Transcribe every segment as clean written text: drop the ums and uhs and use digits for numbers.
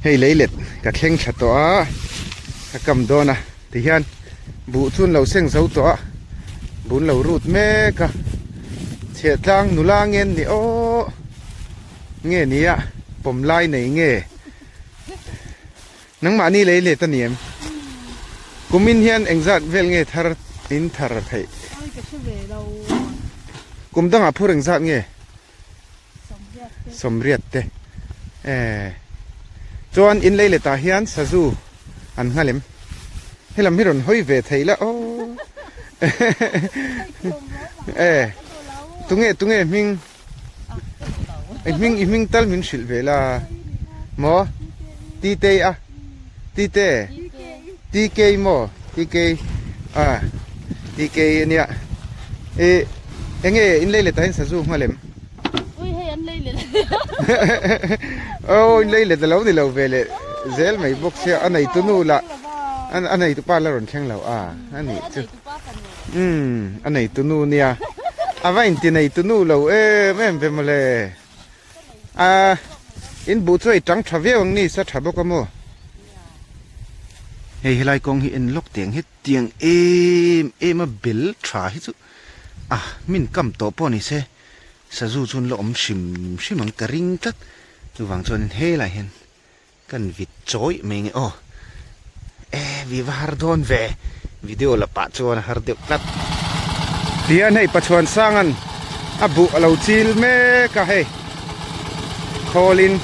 Hei leilet ka thleng thla tawh a, ka kam dawn a tihian buh chu an lo seng zo tawh a, buh an lo rut mek a, chhiahtlang nula nge an nih aw nge nia pawm lai nei nge nangmahni leilet a ni em? Kumin hian engzat vel nge thar in thar theih? Kum dangah phur engzat nge? Sawmriat te eh chuan in lei letah hian sazu an nghal em helam hi rawn hawi ve thei la aw eh tunge tunge hming i hming i hming tal min hrilh ve la maw titei a tite TK maw TK a TK ania e enge in lei let ah hian sazu nghal em ui hei an lei let oh in lei let alo ni lo ve leh zel mai bawk sia a nei tu nu lah a nei tu pa la rawn thleng lo a ani chu um a nei tu nu nia a va inti nei tu nu lo em em ve mawle a in buh chu a i tang tha viau ang ni sa tha bawk a maw. Hei helai kawng hi en lawk tiang hi tiang em em a bel tha hi chu a hmin kam tawh pawh ni se sazu chu an la awm hrim hrim ang ka ring tlat chuvang chuanin helaiah hian kan vit chawih mai nge aw e vi va har dawn ve video la pah chuan a har deuh tlat tihian hei Pachuan Sanga'n a buh a lo chil mek a hei. Khawlin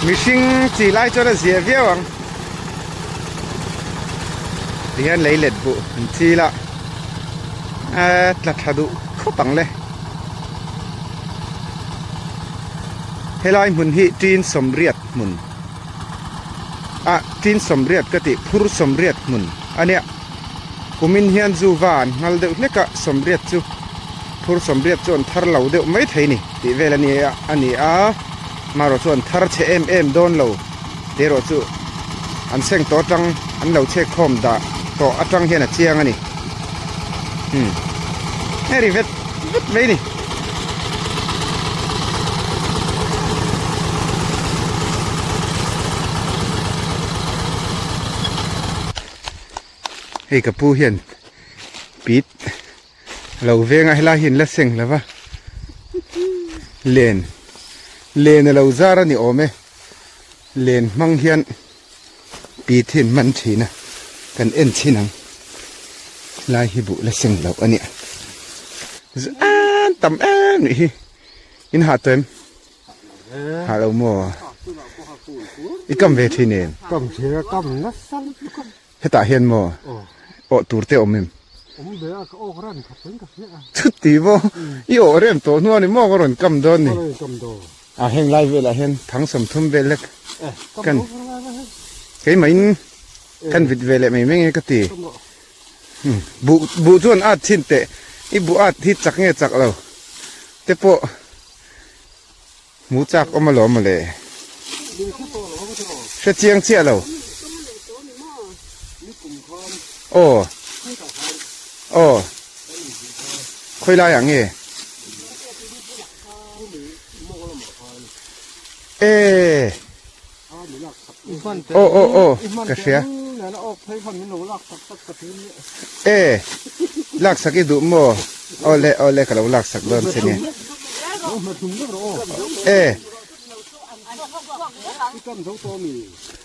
mihring chi lai chuan a zia viau ang tihian lei let buh an chil a eh tla tha duh khawp ang le helai hmun hi tin sawmriat hmun ah tin sawmriat ka tih phur sawmriat hmun a nia kumin hian zu va an nghal deuh hlek a sawmriat chu. Phur sawmriat chu an thar lo deuh mai thei ni tih vel a ni a ni a, marawh chu an thar chhe em em dawn lo te erawh chu an seng tawh atang an lo chhek khawm dah tawh atang hian a chiang a ni. Hmm. Hei ri vet vet mai ni. Hei ka pu hian pit Lo venga helai hi an la seng lo va, len len a lo zar a ni awm e, len hmang hian pi thin hman thin a, kan en chhin ang lai hi buh la seng loh a nia, an tam em nih hi, in hah tawh em? Hah lo maw? I kam ve thin em? Kam thin a, kam nasa lutuk a. Hetah hian maw awh tur te awm em? Awm ve a, ka awk ran khat reng ka hria a. Chuti maw? I awh rem tawh hnuah ni maw ka rawn kam dawn ni? Ka rawn kam dawn. A heng lai velah hian thang sawmthum vel lek kan keimahin kan vit ve leh mai mai nge ka ti. Buh buh chuan at chhin teh i buh at hi chak nge chak lo te pawh Hmu chak awm alawm mawle. Hre chiang chiah lo. Aw. Aw. Khawi lai ah nge? E. Aw aw aw ka hria. E. Lak sak i duh maw? Aw le aw le ka lo lak sak dawn che nia. E.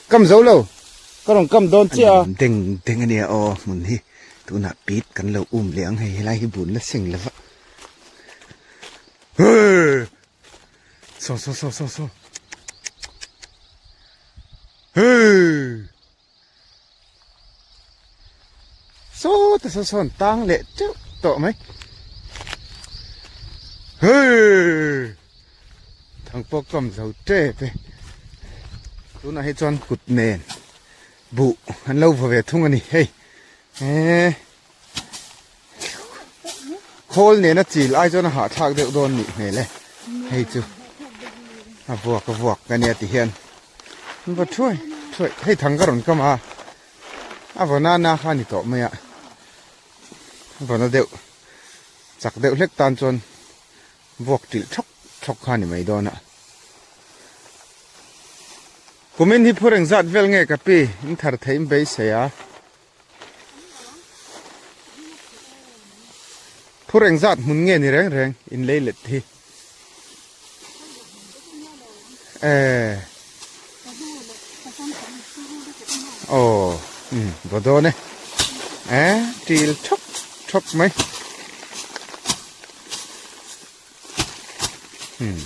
Kam zo lo. Ka rawn kam dawn chiah a. Deng deng a nia aw hmun hi tunah pit kan lo um leh ang hei helai hi bun la seng lova. Saw saw saw saw saw. Hey! Saw ta saw sawn tang leh teuh tawh mai. Hey! Thang pawh kam zo tep e. Tunah hi chuan kut nen buh an lo vaw ve thung a ni hei. Eee. Khawl nena chil ai chuan a hahthlak deuh dawn nih hmel e hei chu a vuak a vuak ka nia ti hian an va thuai thuai hei thang ka rawn kam a a vaw nana kha a ni tawh mai a a vaw na deuh chak deuh hlek tan chuan vuak tilh thawk thawk kha a ni mai dawn a. Kumin hi phur engzat vel nge ka pi in thar theih in beisei a. Phur engzat hmun nge ni reng reng in lei let hi. Eh. Aw um vaw dawn e. Eh til thawk thawk mai. Um.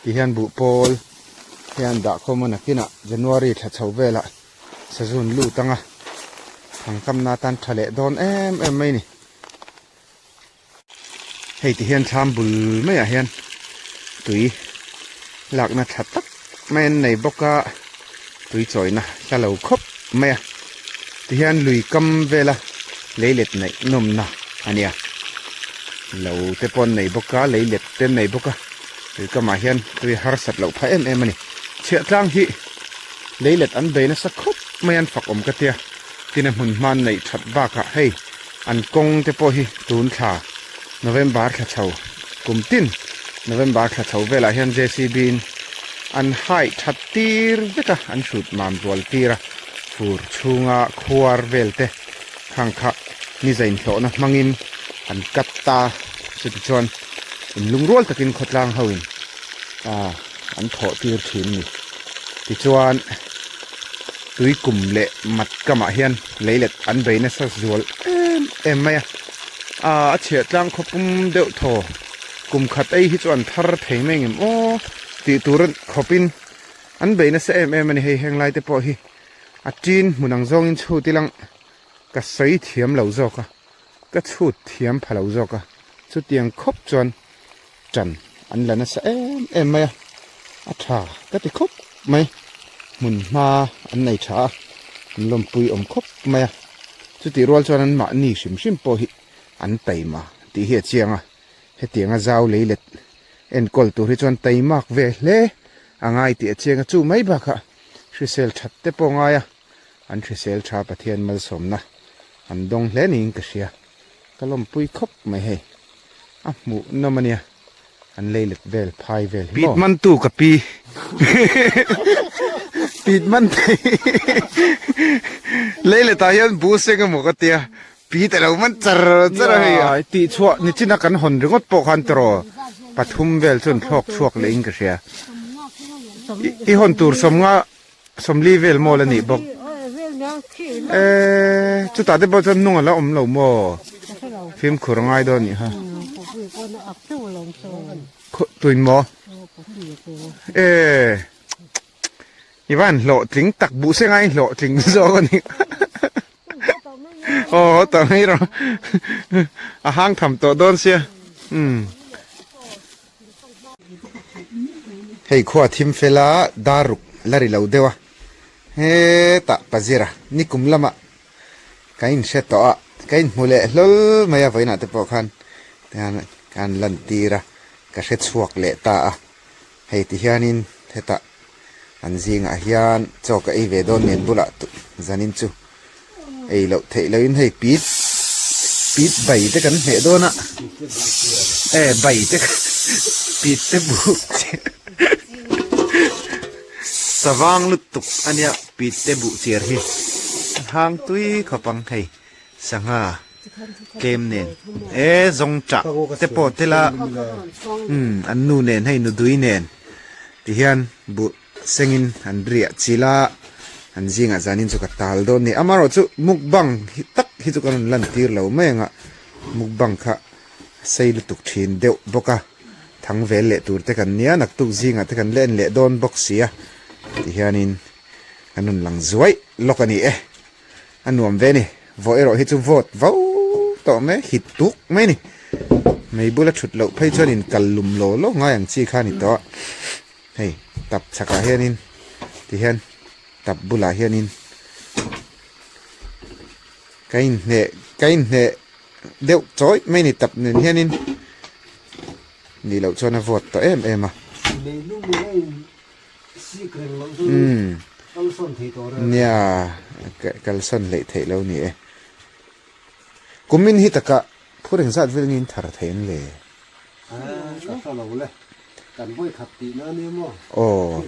Ti hian buh pawl hian dah khawm a nakinah January thla chho velah sazun lut anga thangkamna atan tha leh dawn em em mai a ni. Hei ti hian thlam bul maiah hian tui lakna tha tak mai an nei bawk a, tui chawina hla lo khawp mai a. Tihian lui kam vela leilet neih nawmna a nia. Lo te pawh an nei bawk a, leilet te an nei bawk a, tui kamah hian tui harsat loh phah em em a ni. Chhiahtlang hi leilet an bei nasa khawp mai a, an fak awm ka tia. Tin a hmun hma an neih that bakah hei an kawng te pawh hi tun thla November thla chho kum tin November thla chho velah hian JCB in an hai that tir vek a, an hrut mam rual tir a, fur chhunga khuar vel te khang kha ni zain hlawhna hmangin an cut ta chuti chuan in lungrual takin khawtlang ho in ah an thawh tir thin a ni. Tichuan tui kum leh mat kamah hian leilet an bei nasa zual em em mai a, ah a chhiah tlang khawpum deuh thaw kum khat ei hi chu an thar thei mai ngem aw tih tur khawpin an bei nasa em em a ni hei heng lai te pawh hi a tin hmun ang zawngin chhut ilang ka sawi thiam lo zawk a ka chhut thiam pha lo zawk a chutiang khawp chuan Ṭan an la nasa em em mai a, a ṭha ka ti khawp mai. Hmun hma an nei ṭha a, an lawmpui awm khawp mai a. Chutih rual chuan an mahni hrim hrim pawh hi an taima tih hi a chiang a, hetianga zau lei let enkawl tur hi chuan taimak ve hle a ngai tih a chiang a, chu mai bakah hrisel ṭhat te pawh a ngai a, an hrisel ṭha Pathian malsawmna an dawng hle niin ka hria. Ka lawmpui khawp mai hei. A hmuh nawm a nia. An lei let vel phai vel hi maw. Pit man tu ka pi. Pit man thei. Lei let ah hian bu seng emaw ka tia. Pi ta lo man char char a hei. Ai tih chhuah ni chin a kan hawn ringawt pawh khan tiraw pathum vel chuan thlawk chhuak leh in ka hria. I hawn tur sawmnga Sawmli vel mawl a nih bawk. Eee chutah te pawh chuan hnung a la awm lo maw? Fimkhur a ngai dawn nih kha. Tuin maw? Eee i van hlawhtling tak buh se ngai hlawhtling zawk a nih Aw ta mai rawh a hang tham tawh dawn sia. Umm. Hei khua thim fela dar ruk la ri lo deuh a, hetah Pazira nikum lamah ka inhre tawh a, ka inhmu leh hlawl mai a vawiinah te pawh khan tihian ka han lan tir a, ka hre chhuak leh ta a, hei tihianin hetah an zingah hian chaw ka ei ve dawn nen bulah zanin chu Ei loh theih loin hei pit pit bai te kan hmeh dawn a e bai te pit te buh savang lutuk a nia pit te buh chiar hi hang tui khawp ang hei sangha tlem nen e zawng chah te pawh tela umm an nu nen hei nudui nen tihian buh Sengin an riah chil a, an zingah zanin chu ka tal dawn ni. Amaherawhchu mukbang hi tak hi chu ka rawn lan tir lo mai ang a, mukbang kha a sei lutuk thin deuh bawk a, thang vel leh tur te kan nia, naktuk zingah te kan len leh dawn bawk si a, tihianin kan rawn lang zuai lawk a ni e. A nuam ve ni, vawh erawh hi chu vawt vau tawh mai, hit tuk mai ni. Mei bula thut loh phei chuan in kal lum law law ngai ang chi kha a ni tawh a. Hei tap chhakah hianin tihian tap bulah hianin ka inhneh ka inhneh deuh chawih mai ni tap nen hianin nih loh chuan a vawt tawh em em a. Sik reng loh chu kalsawn thei tawh reng. Nia, kalsawn hleih theih lo ni e. Kumin hi taka phur engzat vel nge in thar thei ang le? Ka hre lo le. Kan vawi khat tihna a nia maw? Aw,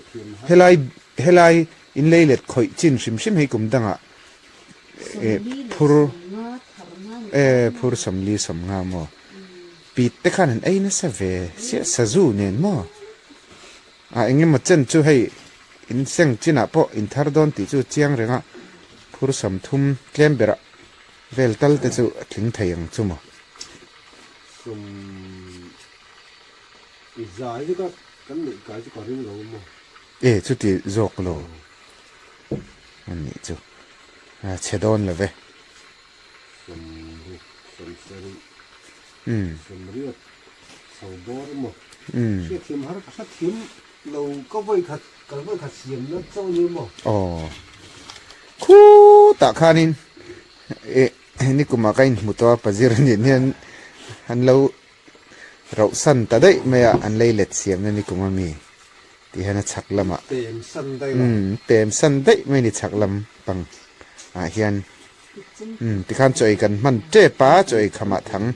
helai helai in lei let khawih chin hrim hrim hei kum dangah phur phur 40 50 maw? Pit te khan an ei nasa ve siah sazu nen maw? A engemaw chen chu hei in seng chinah pawh in thar dawn tih chu chiang renga phur 30 tlem berah vel tal te chu a tling thei ang chu maw? Sum i zai chu ka kan neih kai chu ka ring lo maw? E chuti zawk lo a nih chu a chhe dawn lo ve. Sum ruk sum sarih sum riat chho bawr emaw hriatthiam har ka hrethiam lo ka vawi khat kan vawi khat siam na chauh a ni maw? Aw khutah khanin eh nikumah ka inhmu tawh a pazir nen hian an lo rauh san ta daih mai a an lei let siamna nikum a mi tih hian a chhak lamah pem san daih lo pem san daih mai a ni chhak lam pang ah hian. Umm tikhan chaw ei kan hman tep a, chaw ei khamah thang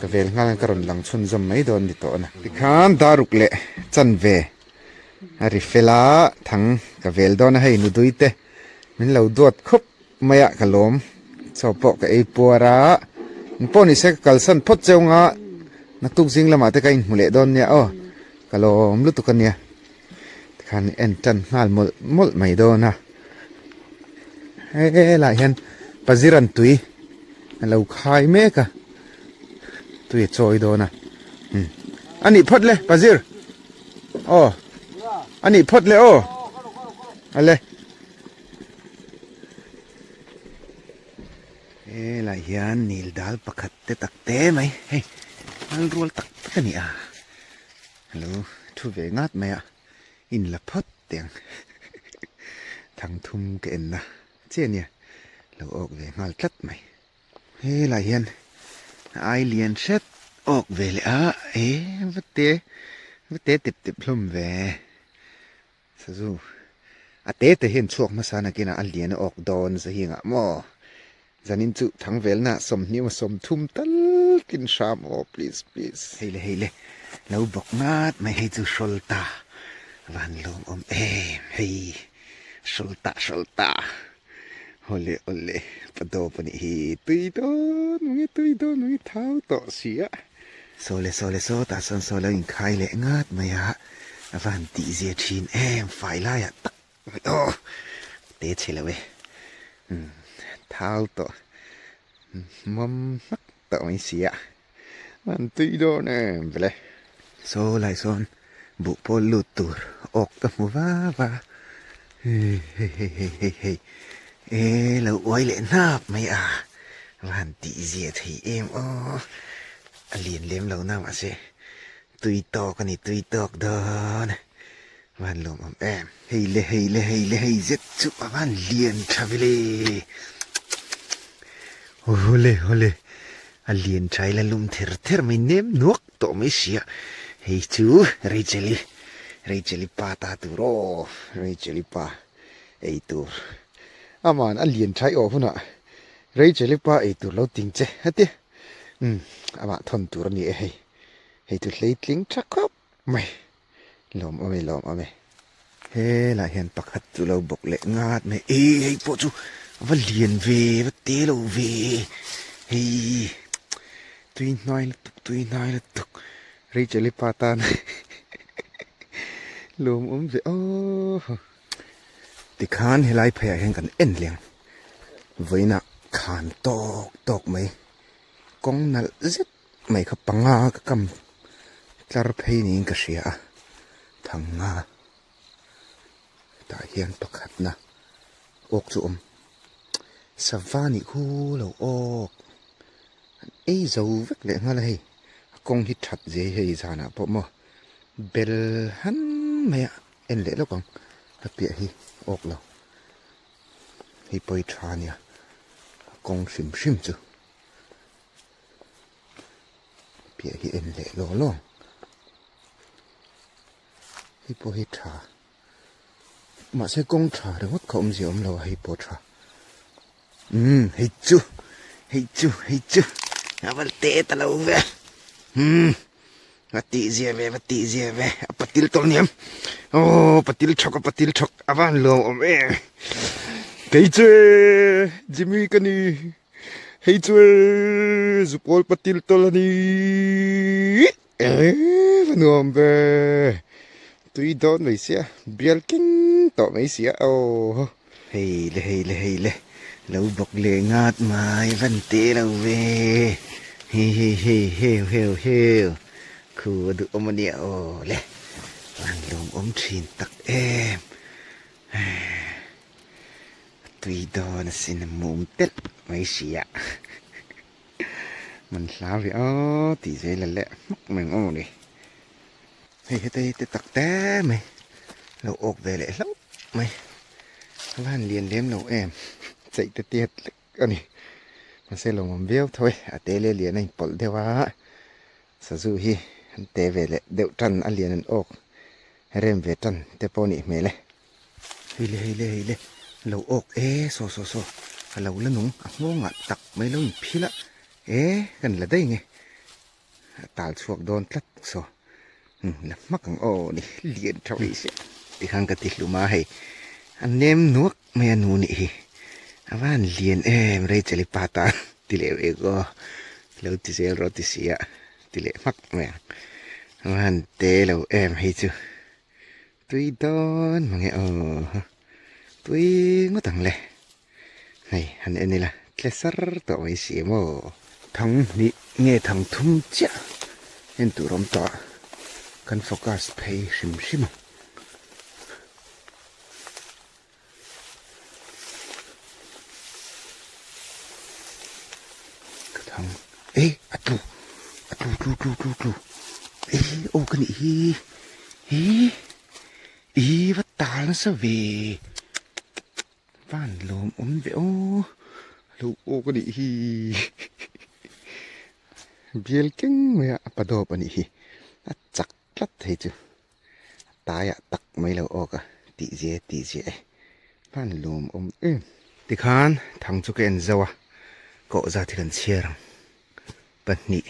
ka vel nghal ka rawn lang chhunzawm mai dawn ni tawh a na. Tikhan daruk leh chanve a ri fel a, thang ka vel dawn a hei nudui te min lo duat khawp mai a ka lawm chaw pawh ka ei puar a, engpawh ni se ka kalsan phawt cheu nga naktuk zing lamah te ka inhmu leh dawn nia aw ka lawm lutuk a nia. Tikhan en tan nghal mawlh mawlh mai dawn a helaiah hian Paziran tui a lo khai mek a tui a chawi dawn a umm a nih phawt le Pazir aw a nih phawt le aw ale helaiah hian nil dal pakhat te tak te mai hei nal rual tak tak a ni a. Hello, thu ve ngat mai a, in la phawt teh ang thangthum ka en na che ania lo awk ve nghal tlat mai. Helaiah hian ai lian hret awk ve leh a, e va te va te tep tep hlawm ve sazu a te te hian chhuak hmasa nakinah a lian a awk dawn zahingah maw. Zanin chu thangvelna 20 emaw 30 tal kin hram aw please please. Hei le hei le lo bawk ngat mai hei chu hrawl ta van lawm awm em hei hrawl ta hrawl ta awle awle pa dawp a nih hi tui dawn mange tui dawn mange thau tawh si a. Sawle sawle saw tah sawn saw lo inkhai leh ngat mai a a van tih zia thin em fai laiah tak Aw te chhe lo e thau tawh mawm hmak tawh mai si a an tui dawn em vele. Saw lai sawn buh pawl lut tur awk ka hmu va va hei hei hei hei hei hei e lo uai leh hnap mai a va han tih zia thei em aw a lian lem lo na mahse tui tawk a ni tui tawk dawn. Van lawm awm em. Hei le hei le hei le hei zet chu a van lian tha vele. Hawle hawle a lian tha ila lum ther ther mai nem nuak tawh mai sia. Hei chu Rachel-i Rachel-i pa ta tur aw Rachel-i pa ei tur. Aman a lian tha i awh hunah Rachel-i pa ei tur lo ting che heti. Umm amah thawn tur a ni e hei. Hei chu hleitling tha khawp mai. Lawm awm e lawm awm e. Helaiah hian pakhat chu lo bawk leh ngat mai e hei pawh chu a va lian ve va te lo ve hei tui hnai lutuk tui hnai lutuk Rachel i pa tan lawm awm ve aw tikhan helai pheiah hian kan en leh ang vawiinah khan tawk tawk mai kawng nalh zet. Mai kha panga ka kam tlar phei niin ka hria a, thanga tah hian pakhatna awk chu awm sava nih khu lo awk an ei zo vek leh nghal a hei a kawng hi that zia hi hei zanah pawh maw bel han mai a en leh lawk ang a piah hi awk lo hei pawi tha a nia a kawng hrim hrim chu. Piah hi en leh law law. Hei pawh hi tha. Mahse kawng tha ringawt kha awmzia awm lo a hei pawh tha. Umm hei chu hei chu hei chu a va te ta lo ve. Umm va tih zia ve va tih zia ve a patil tawh aniang. Aw patil thawk a patil thawk a van lawm awm em. Kei chu e Jimmy ka ni. Hei chu e zupawl patil tawlh a ni. Eng a nuam ve tui dawn mai sia bial keng tawh mai sia aw hei le hei le hei le lo bawk leh ngat mai van te lo ve hei hei hei heu heu heu khu a duh awm ania aw le van lawm awm thin tak em tui dawn asin a mum telh mai sia. Man hla ve aw tih zel a leh hmak mai ang aw ni. Hei heta hi te tak te mai lo awk ve leh hlauh mai. A va han lian lem lo em chaih te tiat lek a ni. Mahse lo awm viau tho e a te leh lian a inpawlh deuh a sazu hi an te ve leh deuh tan a lian an awk rem ve tan te pawh a nih hmel e. Hei le hei le hei le lo awk e saw saw saw a lo la nung a nghawngah tak mai lo in phil a e kan la daih nge a tal chhuak dawn tlat saw umm la hmak ang aw ni lian tha mai sia tikhan ka ti hlum a hei a nem nuak mai a nu nih hi a van lian em Rachel-i pa tan ti leh ve aw lo ti zel rawh ti si a ti leh hmak mai ang a van te lo em hei chu. Tui dawn mange aw tui ngawt ang le hei han en ila tle sar tawh mai si em aw. Thang hnih nge thang thum chiah en tur awm tawh a kan focus phei hrim hrim ang. Ka thang e a tlu a tlu tlu tlu tlu tlu e aw ka nih hi hi i va tal nasa ve van lawm awm ve aw lo aw ka nih hi bial keng mai a a pa dawp a nih hi a chak tlat thei chu. A taiah tak mai lo awk a tih zia tih zia e. Hman lawm awm em. Tikhan thang chu ka en zauh a, kawh zat hi kan chhiar ang. Pahnih,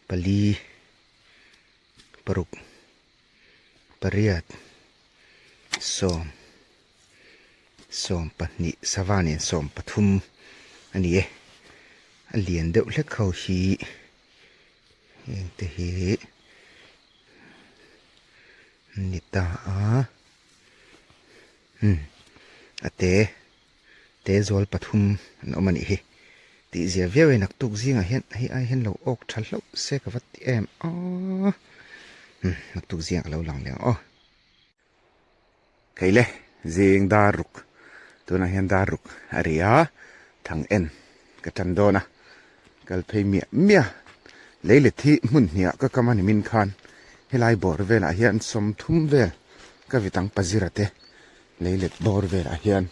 pali, paruk, pariat, sawm, sawmpahnih, sava nen sawmpathum a ni e. A lian deuh hlek ho hi. Heng te hi ni ta a umm a te te zawl pathum an awm a nih hi tih zia viau e naktuk zingah hian hei ai hian lo awk tha hlauh se ka va ti em a umm naktuk zingah ka lo lang leh ang aw. Kei le zing dar ruk tunah hian dar ruk a ri a thang en ka tan dawn a kal phei miah miah lei let hi hmun hniah ka kam a ni min khan helai bawr velah hian sawmthum vel ka vit ang pazira te lei let bawr velah hian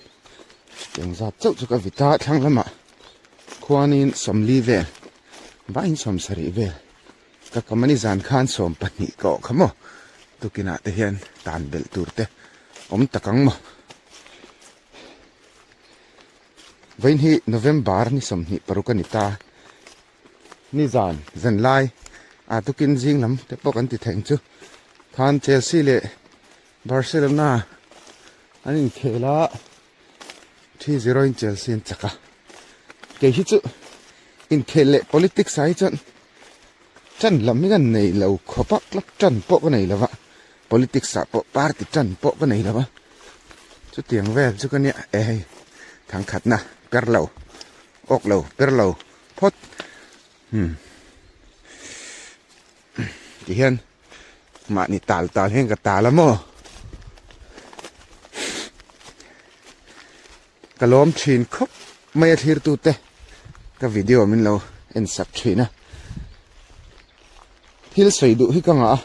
engzat chauh chu ka vit a thlang lamah khuanin sawmli vel vaiin sawmsarih vel. Ka kamani zan khan 12 ka awh kha maw tukinah te hian tan belh tur te awm tak ang maw. Vawiin hi November ni 26 a ni ta. Ni zan zan lai a tukin zing lam te pawh kan ti thei ang chu. Khan Chelsea leh Barcelona an inkhel a 3-0 in Chelsea an chak a. Kei hi chu inkhel leh politics ah hi chuan Ṭan lam hi ka nei lo khawp a, club ṭan pawh ka nei lo va, politics ah pawh party ṭan pawh ka nei lo va, chutiang vel chu ka nia e hei thangkhatna per lo awk lo per lo phawt umm tihian mahni tal tal hian ka tal a maw ka lawm thin khawp mai a thlir tute ka video min lo en sak thin a thil sawi duh hi ka ngah a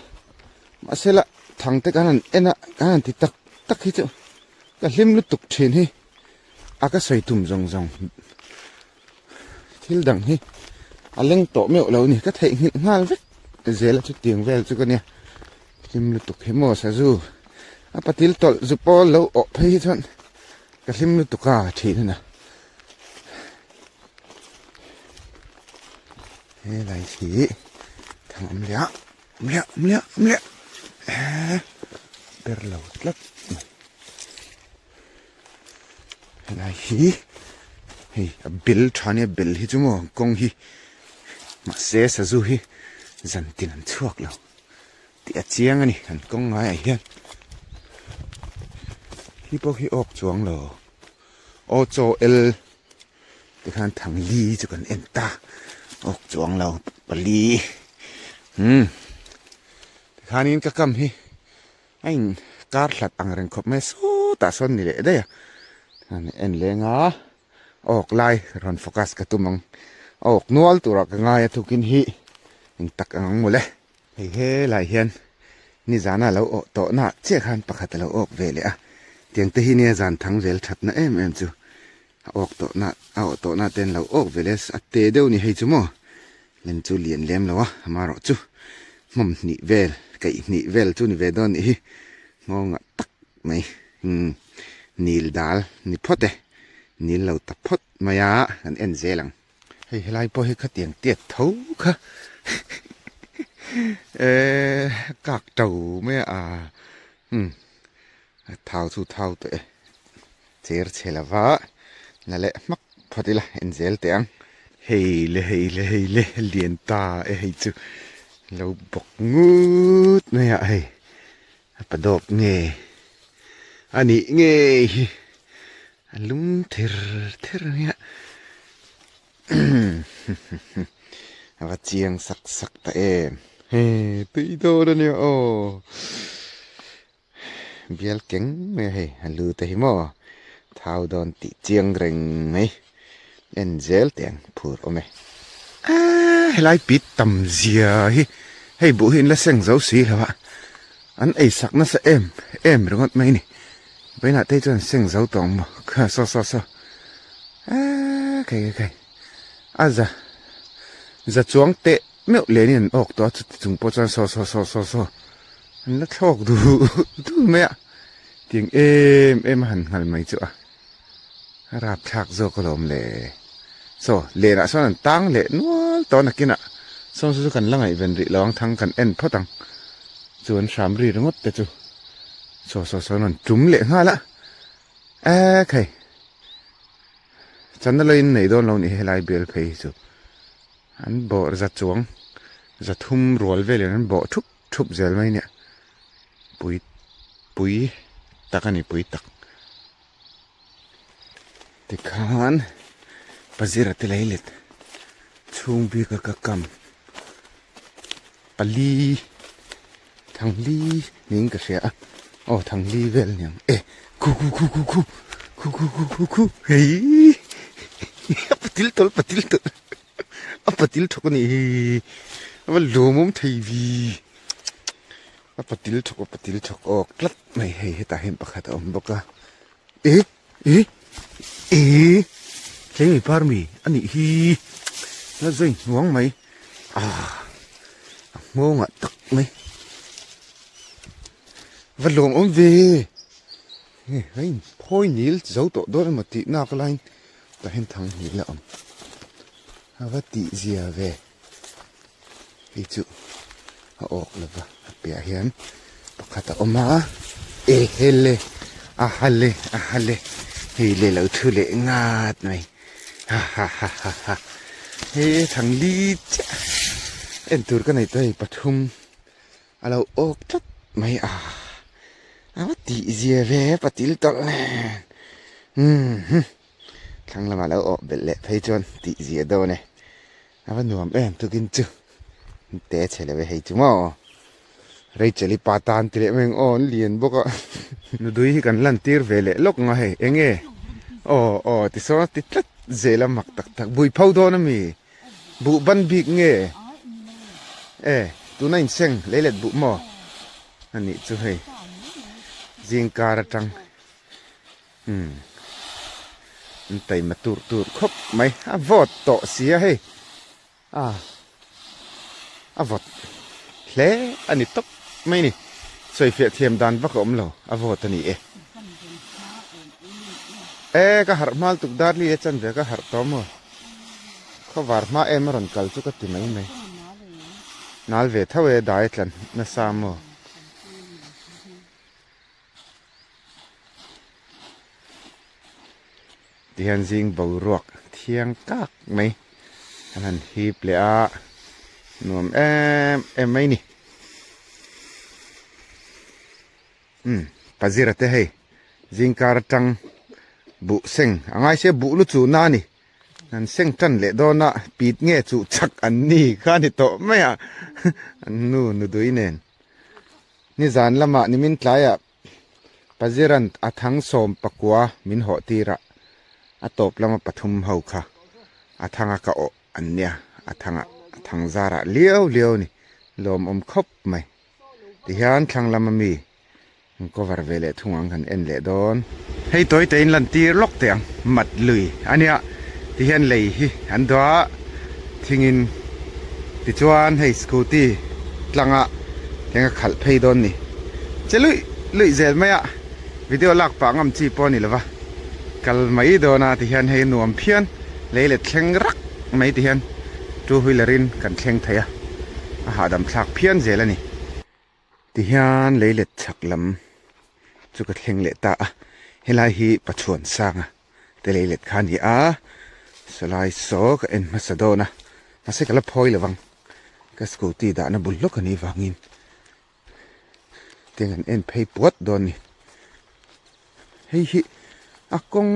mahse la thang te kan han en a kan han ti tak tak hi chu ka hlim lutuk thin hi a ka sawi tum zawng zawng thil dang hi a leng tawh meuh lo a ni ka theihnghilh nghal vek zel a chutiang vel chu ka nia hlim lutuk hi maw sazu. A patil tawlh zu pawl lo awh phei hi chuan ka hlim lutuk a thin a na. He lai hi thang awm leh a, awm leh a, awm leh a, awm leh a eee ber lo tlat mai. Helai hi hei a bel tha nia bel hi chu maw kawng hi mahse sazu hi zan tin an chhuak lo tih a chiang a ni an kawng ngaiah hian hi pawh hi awk chuang lo aw chaw el tikhan thang li chu kan en ta awk chuang lo pali umm tikhanin ka kam hi. A in kar hlat ang reng khawp mai a sawtah sawn ni leh daih a chuan en leng a awk lai rawn focus ka tum ang a awk nual turah ka ngai a tukin hi eng tak ang ang mawle hei helai hian nizana lo awh tawh na chiah khan pakhat a lo awk ve leh a tiang te hi nia zan thang zel that na em em chu a awk tawh na a awh tawh na te an lo awk ve leh a te deuh ni hei chu maw. Lem chu lian lem lo a, amaherawh chu hmawm hnih vel, kaih hnih vel chu ni ve dawn nih hi nghawngah tak mai umm nil dal ni phawt e, nil lo ta phawt mai a kan en zel ang. Hei helai pawh hi khatiang tiat tho kha eee kak to mai a umm a thau chu thau tawh e. Cher chhe lova la leh hmak phawt ila en zel teh ang. Hei le hei le hei le lian ta e hei chu lo bawk ngut mai a hei a pa dawp nge a nih ngei hi a lum ther ther a nia a va chiang sak sak ta em hei tui dawn a nia aw. Bial keng mai a hei a lu te hi maw thau dawn tih chiang reng mai en zel teh ang phur awm e. Aaa helai pit tam zia hi hei buh hi an la seng zo si lo a an ei sak nasa em em ringawt mai a ni vawiinah te hi chuan seng zo tawh ang maw kha saw saw saw aaa khai khai khai a za za chuang teh meuh len in an awk tawh a chuti chung pawh chuan saw saw saw saw saw an la thlawk duh duh mai a tiang em em a han nghal mai chu a a rapthlak zawk alawm le saw lenah sawn an tang leh nual tawh a nakinah sawn chu kan la ngaihven rih lo ang thang kan en phawt ang chu an hram ri ringawt te chu saw saw sawn an tum leh nghal a ekhei channa laiin nei dawn lo nih helai bel phei hi chu. An bawh za chuang za thum rual velin an bawh thup thup zel mai nia pui pui tak a ni pui tak tikhan pazira te lei let chhung bik a ka kam pali thangli niin ka hria a aw thangli vel aniang e khu khu khu khu khu khu khu khu khu khu hei a patil tawlh patil tawlh a patil thawk a nih hi a va lawmawm thei vi a patil thawk a patil thawk awk tlat mai hei hetah hian pakhat a awm bawk a e e e tleng mi par mi a nih hi la zui hnuang mai ah a nghawngah tak mai va lawmawm ve nge hei phawi nil zo tawh dawn emaw tih nak laiin tah hian thang nil a awm a va tih zia ve hei chu a awk lo va a piahah hian pakhat a awm a e hele a hale a hale hei le lo thu leh ngat mai ha ha ha ha ha he thang li chiah en tur ka nei ta hei pathum a lo awk tlat mai a a va tih zia ve patil tawlh nen umm thlang lamah lo awh belh leh phei chuan tih zia dawn e a va nuam em tukin chu te chhe lo e hei chu maw Rachel-i pa tan ti leh mai ang aw an lian bawk a nudui hi kan lan tir ve leh lawk ang a hei eng nge aw aw tisawn a ti tlat zel a mak tak tak bui pho dawn ami buh ban bik nge e tuna inseng leilet buh maw anih chu hei zingkar atang Umm an taima tur tur khawp mai a vawt tawh si a hei a a vawt hle a ni tawp mai a ni. Sawifiah thiam dan vak a awm lo, a vawt a ni e. E, ka harh hmal tuk dar li e chan ve ka harh tawh maw? Khawvar hma em a rawn kal chu ka ti mai mai. Nal ve tho e, dai a tlan nasa maw? Tihian zing boruak thiang kak mai an han hip leh a, nuam em em mai ni. Umm Pazira te hei zingkar atang buh seng a ngai sia buh lu chu na a ni. An seng tan leh dawn a pit nge chuh chak an ni kha a ni tawh mai a an nu nudui nen. Nizan lamah nimin tlaiah Pazira'n a thang 19 min hawh tirah a tawp lama pathum ho kha a thanga ka awh an nia, a thanga a thang zarah liau liau a ni, lawmawm khawp mai. Tihian thlang lama mi an cover ve leh thung ang kan en leh dawn. Hei tawi tein lan tir lawk teh ang, mat lui a nia, tihian lei hi an duah a, thingin tichuan hei scooty tlanga eng a khalh phei dawn ni. Che luih luih zel mai a, video lak pah ngam chi pawh a ni lova, kal mai dawn a tihian hei nuam phian lei let thleng rak mai tihian two wheeler in kan thleng thei a, a hahdam thlak phian zel a ni. Tihian lei let chhak lam chu ka thleng leh ta a, helai hi Pachuan Sanga te lei let kha a ni a, sawlai saw ka en hmasa dawn a, mahse ka la phawi lo vang, ka scooty dahna bul lawk a nih vangin tiang an en phei puat dawn a ni. Hei hi a kawng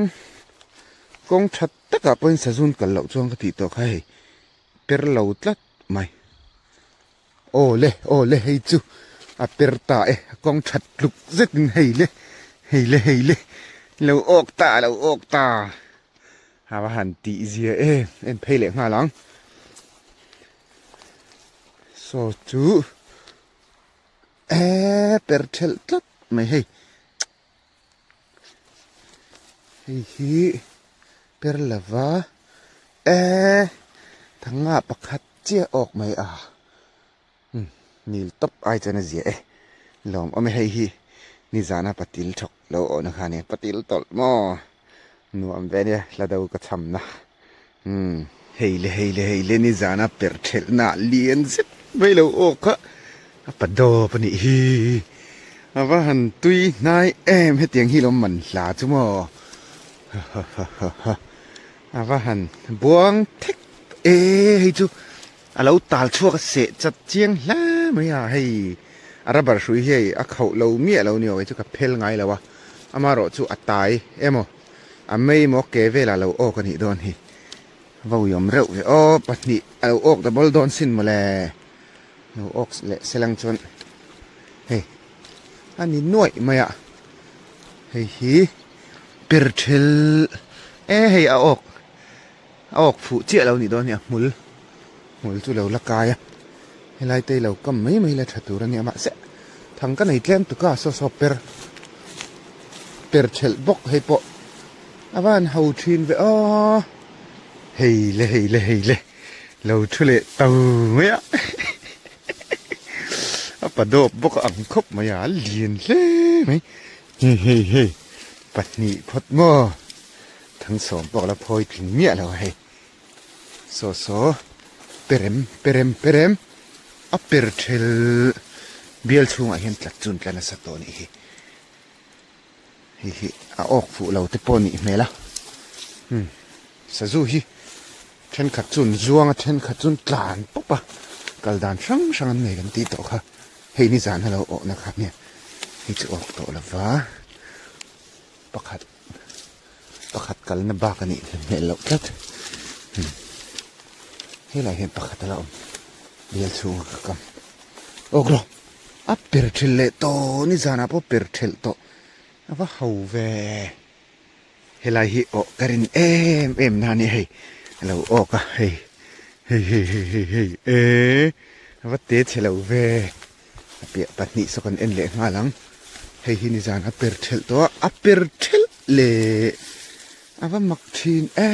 kawng tha takah pawhin sazun kal loh chuan ka tih tawh kha hei per lo tlat mai. Aw le, aw le hei chu a per ta e, a kawng that tluk zetin hei le, hei le hei le, lo awk ta lo awk ta, a va han tih zia em em phei leh nghal ang. Saw chu e per thelh tlat mai hei, hei hi per lova e thanga pakhat chiah awk mai a umm nil tawp ai chuan a zia e lawm awm e hei hi nizana patil thawk lo awhna kha ania patil tawlh maw nuam ve ania hla do ka chhamna umm hei le hei le hei le nizana per thelhna lian zet mai lo awk kha a pa dawp a nih hi a va han tui hnai em hetiang hi lo man hla chu maw ha ha ha ha ha a va han buang thek e hei chu a lo tal chhuak a seh chat chiang hle mai a hei a rubber hrui hi hei a khauh lo miah lo ni awk hei chu ka phel ngai lo a amaherawh chu a tai emaw a mei emaw ke velah lo awk a nih dawn hi va uiawm reuh ve aw pahnih a lo awk double dawn sin mawle lo awk leh selang chuan hei a ni nuaih mai a hei hi per thel e hei a awk a awk fuh chiah lo nih dawn hi a hmul hmul chu lo la kai a helai te hi lo kam mai mai la tha tur a nia mahse thang ka nei tlem tuk a saw saw per per thelh bawk hei pawh a van ho thin ve aw hei le hei le hei le lo thu leh to mai a a pa dawp bawk a ang khawp mai a a lian hle mai hei hei hei pahnih phawt maw. Thangsawm pawh la phawi tling miah lo a hei. Saw saw perem perem perem a per thel bial chhungah hian tlat chun tla nasa tawh a nih hi. Hei hi a awk fuh lo te pawh a nih hmel a. Hmm sazu hi thenkhat chu an zuang a thenkhat chu an tlan pawp a kal dan hrang hrang an nei kan tih tawh kha hei nizan a lo awhna kha nia hei chu awk tawh lova pakhat. Pakhat kalna bak a nih hmel loh tlat. Helai hian pakhat a la awm. Bial chhunga ka kam. Awk rawh. A per thelh leh tawh ni zanah pawh per thelh tawh. A va ho ve. Helai hi awh ka rin em em na a ni hei. A lo awk a hei. Hei hei hei hei hei e. A va te chhe lo ve. A piah pahnih saw kan en leh nghal ang. Hei hi nizan a per thelh tawh a, a per thelh leh a va mak thin e.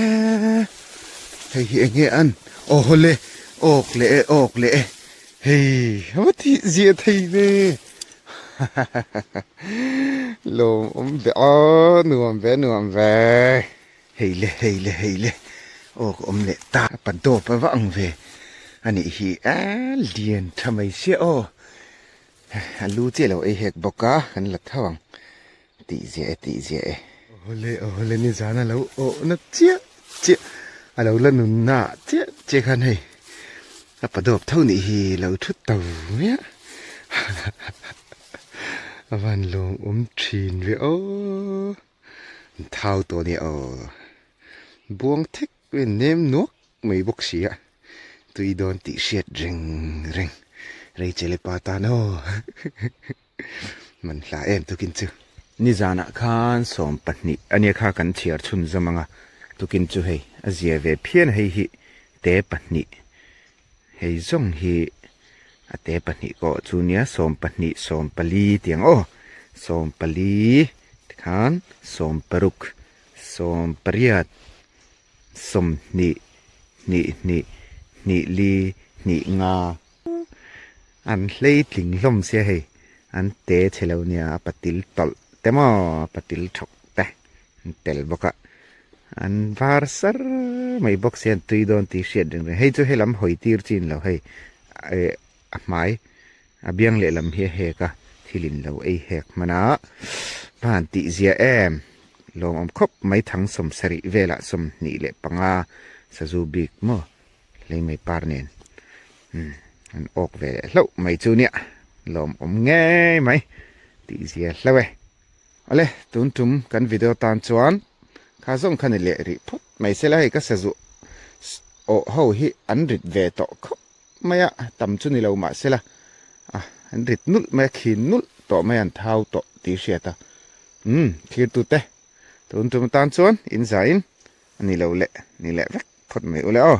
Hei hi eng nge an? Aw hawle, awk leh e, awk leh e. Hei a va tih zia thei ve. Lawmawm ve aw, nuam ve nuam ve. Hei le hei le hei le aw ka awm leh ta. A pa dawp a va ang ve a nih hi a lian tha mai sia aw. A lu chiah lo ei hek bawk a, kan la tho ang. Tih ziah e tih ziah e. Awle awle nizan a lo awhna chiah chiah a lo la nunna chiah chiah khan hei a pa dawp tho nih hi lo thu to mai a a van lawmawm thin ve aw an thau tawh ania aw buang thek mai a nem nuak mai bawk si a tui dawn tih hriat reng reng Rachel-i pa tan aw. Man hla em tukin chu. Nizanah khan 20 ania kha kan chhiar chhun zawm ang a, tukin chu hei a zia ve phian a hei hi te pahnih hei zawng hi a te pahnih kawh chu nia 20 14 tiang aw 14 tikhan 16 18 20 hnih hnih hnih li hnih nga. An hleitling hlawm sia hei, an te chhe lo nia a patil tawlh te maw a patil thawk te an tel bawk a, an var sar mai bawk sia an tui dawn tih hriat reng reng, hei chu helam hawi tir chin lo hei eh a hmai a biang lehlam hi a hek a thil in lo ei hek hman a, hman tih zia em lawmawm khawp mai thang 70 velah 25 sazu bik maw. Hlei mai par nen umm an awk ve leh hlauh mai chu nia lawm awm ngei mai tih zia hlauh e. Awle tun tum kan video tan chuan kha zawng kha ni leh rih phawt mai sela hei ka sazu awh ho hi an rit ve tawh khawp mai a tam chu ni lo mah sela a an rit nulh mai a khin nulh tawh mai an thau tawh tih hriat a umm thirtute tun tum tan chuan in zaiin a ni lo leh ni leh vek. Phawt mai ule aw.